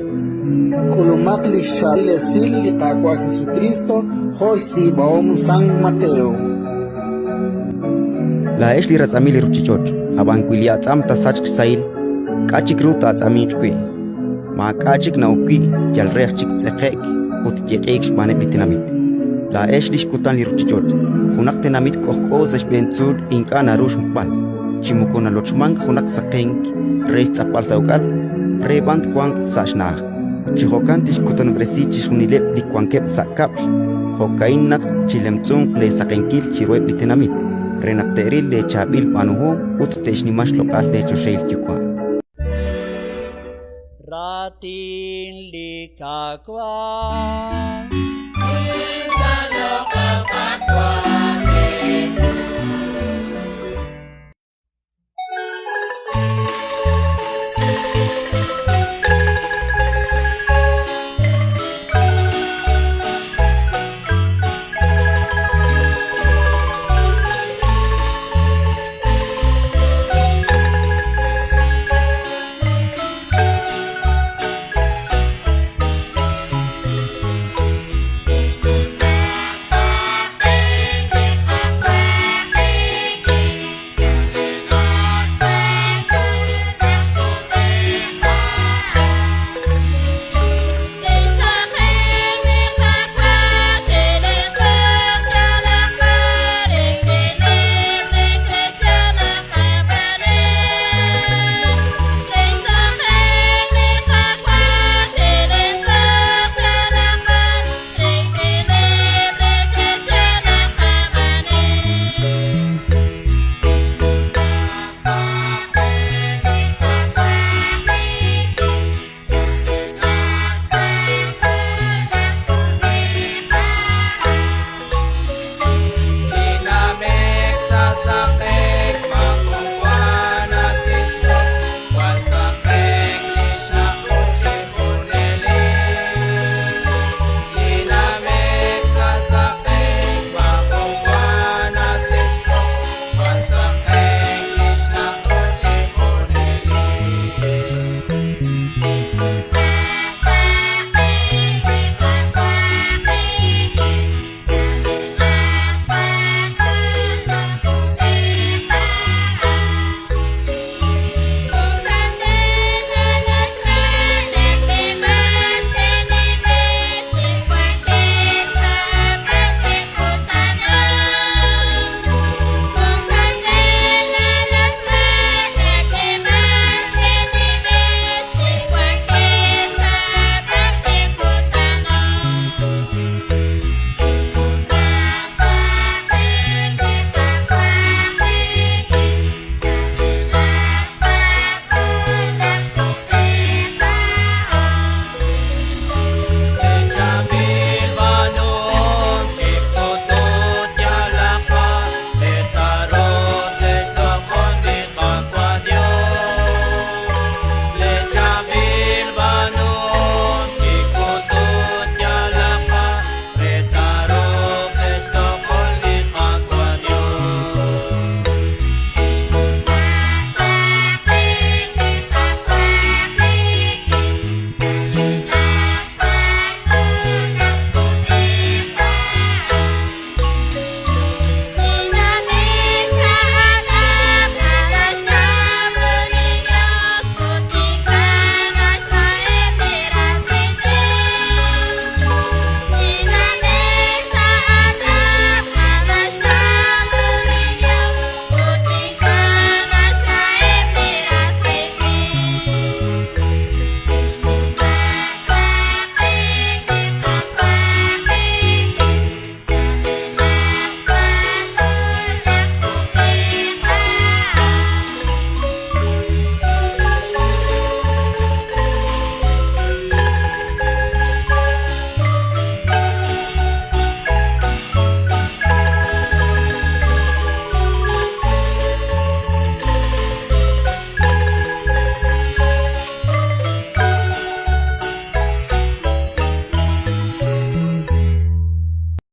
K'ulumaq li xchaab'il esil li Qaawa' Jesukriist jo' xtz'iib'ahom San Mateo. Laa'ex li ratz'amil li ruuchich'och', ab'an wi li atz'am taasachq xsahil, k'a' chik ru taa'atz'aminq wi'? Maak'a' chik na'ok wi', yal re aj chik tz'eqe'k ut yeq'iik xb'aaneb' li tenamit. Laa'ex li xkutan li ruuchich'och'. Junaq tenamit k'ojk'o sa' xb'een tzuul ink'a' naru xmuqb'al, chi moko nalochmank junaq saqenk re xtz'apb'al sa' uk'al, re b'an twanq sa' xna'aj. Ut chi jo'kan tixkutanob'resi chixjunileb' li wankeb' sa' kab'l. Jo'ka'in naq chilemtz'unq leesaqenkil chiruheb' li tenamit, re naq te'ril leechaab'il b'aanuhom ut te'xnima xloq'al leechoxahil Yuwa'. Raatin li Qaawa'.